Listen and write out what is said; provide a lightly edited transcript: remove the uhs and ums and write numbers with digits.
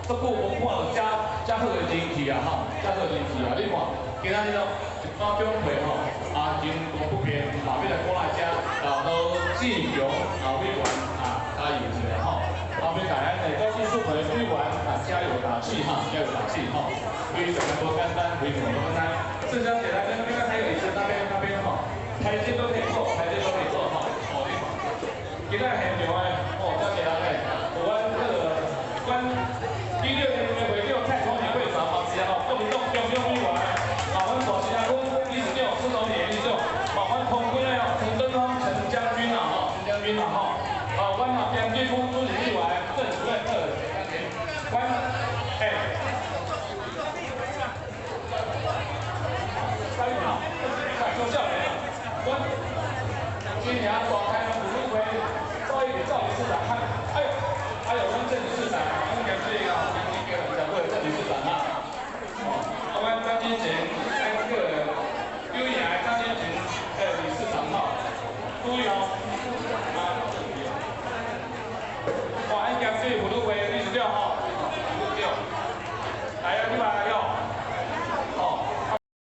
足久無看著遮遮好的人氣啊吼，遮好的人氣啊！你看，今仔日咯，一單獎會吼，啊，金光不變，嘛欲來過來遮，啊，羅志強啊委員啊，加油一下吼，啊，欲共咱的高技術會委員啊加油打氣哈，加油打氣吼，非常的不簡單，非常的不簡單。鄭小姐來，那邊還有一次，那邊那邊吼，台階都可以坐，台階都可以坐吼，哦，你看，今仔現場的哦，遮濟人的，有阮這個阮16年的會長蔡崇年會長嘛是啊，國民黨中央委員，啊，阮大市啊，阮理事長施崇年理事長，啊，阮空軍的哦，陳登峰陳將軍啊，吼，陳將軍啊，吼，啊，阮啊編輯區主任委員鄭主任，阮哎，蔡少年啊，阮今年大開婦女會，趙一趙理事長，哎呦，還有阮鄭理事長，阮兼這個今年叫人會鄭理事長啊，哦，啊，阮張金賢，咱個有影的張金賢，理事長吼，注意哦，啊，哇，咱兼這婦女會理